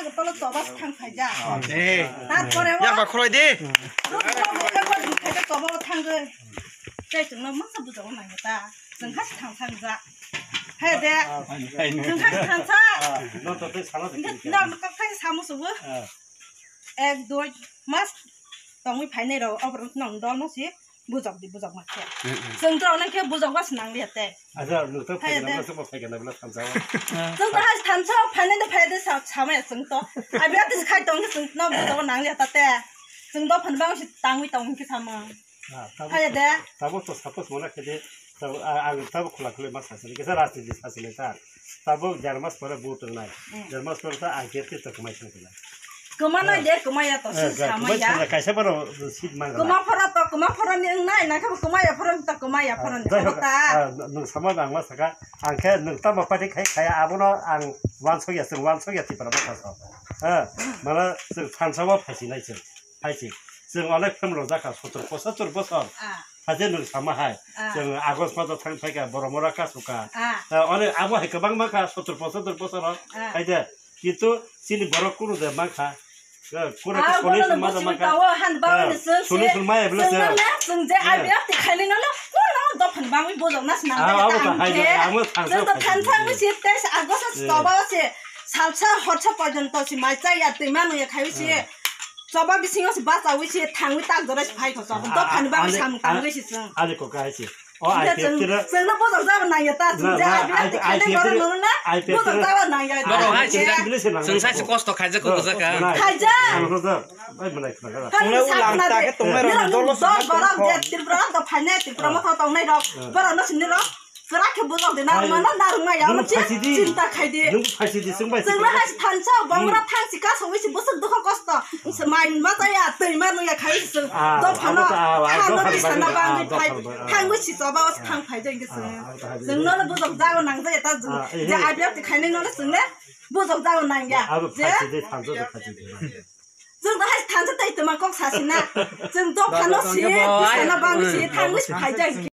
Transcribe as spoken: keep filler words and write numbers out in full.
Tolo choba se thang phaijak. Eh. Tarpore o Yakba khulai di. Ruk ruk ruk ruk ruk khaijak choba o thangwi. Tei chwngno masa bujao nangya ta. Chwng kha se thang thang jak. Hai de. Chwng kha se thang sa. No to tei sala de. Nang kok khai samu subu. Ek dui mas tongwi phainai rok oborok nang dol no si. Bujok di, bujok ma khe. Chwng to nang khe bujok ba se nang liya te. Aja, nwng to phaikha na bwla, sokma phaikha na bwla thansa o. Chwng to hai thansa o phainai de phai de sa, samaya chwng to. Abi ati khai tong chwng no bujok nang liya ta te. Chwng do phan bang si tangwi tong khe sama. Hai de. Tabo to suppose mona khe de, tabo, a, ang tabo khula khulai ma sa se, kisa rajniti sa se ta. Tabuk jar mas pore vote wngnai. Jar mas pore ta I P F T to kwmai thang khe. Kwmano je kwmaya to si sama ya. Kaisa baro seat mang. Kwma phoro to kwma phoro ni wngnai, na khe kwmaya phoro to kwmaya phoro ni. Nwng sama ang ma saka, ang khe nwng tamo party khai khaya abono ang wansok ya, chwng wansok ya Tipra Motha so. Ha, mala chwng thansa o phaisi nai chwng. Hai se, chwng onek phemlo jakha, sotor posotor bosor. Ah. Haje nwng sama hai. Ah. Chwng August maso thang phaikha, borok mora kasukha. Ah. Ah, onek abo hai kwbangma kha, sotor posotor bosor. Ah. Hai de, kintu chini borok kunu de mankha. Eh, kunu Ah, solution bono ma bosi mankha. Tawo han ba Ah, ni sel se. Solution maya bwle se. Chwng na, chwng je Yeah. I B F T khaini no, no, no, no, dophan bangwi bojok na sna Ah, abo ta hai de, amo thangsa Chwng to thangsa. Thansa mi se, tes August Yeah. toba se, salsa horsa porjonto se, mai chaya, twi manu ya khawi se. Ah. Choba bisingo se bachawi se thangwi tak jora se phai kho choba. Ah, dophani bagwi ah, samung ah, tangwi se chwng. Ani kok hai se. O Hwnkhe I P F T chwng, ra- chwngno bojok jabo nangya ta, chwng Na, je na, I P F T I P F T khainai ra- borok nono na, I P F T bojok ra- jabo nangya. Borok hai Chwng se, English se nang- chwng sai se kosto khaijak kok jaka. Khaijak. Ang rojak, bai mwnai khna kha. Tongnai ulang ta khe tongnai rok dolo dol borok je Tripura rok phainai, Tripura motha tongnai rok, borok no sini rok. Kwrak khe bujok de, narwkma no narwkma ya, omo chinta khai di. Nwng phaisi di, chwng bai Chwng no hai thansa, bongora thang si kasongwi si bwswk dukho kosto. Se mai ma chaya, twi ma nuya khai si chwng. Ah, dophano, abo to, ah, ah, khano dophano twi sana bai, bangwi ah, phai, dophano bai, ah. Thangwi si choba o thang phai jeng khe chwng. Ah, abo to hai Chwng no bujok jago nang jaya ta chwng. Ah, eh, je eh. I P F T khainai no chwng le bujok jago nang ya. Abo Je phaisi di, thansa do phaisi di. Chwng to hai thansa tai tuma kok sasina. Chwng dophano si, sana bangwi si, thangwi si phai jeng.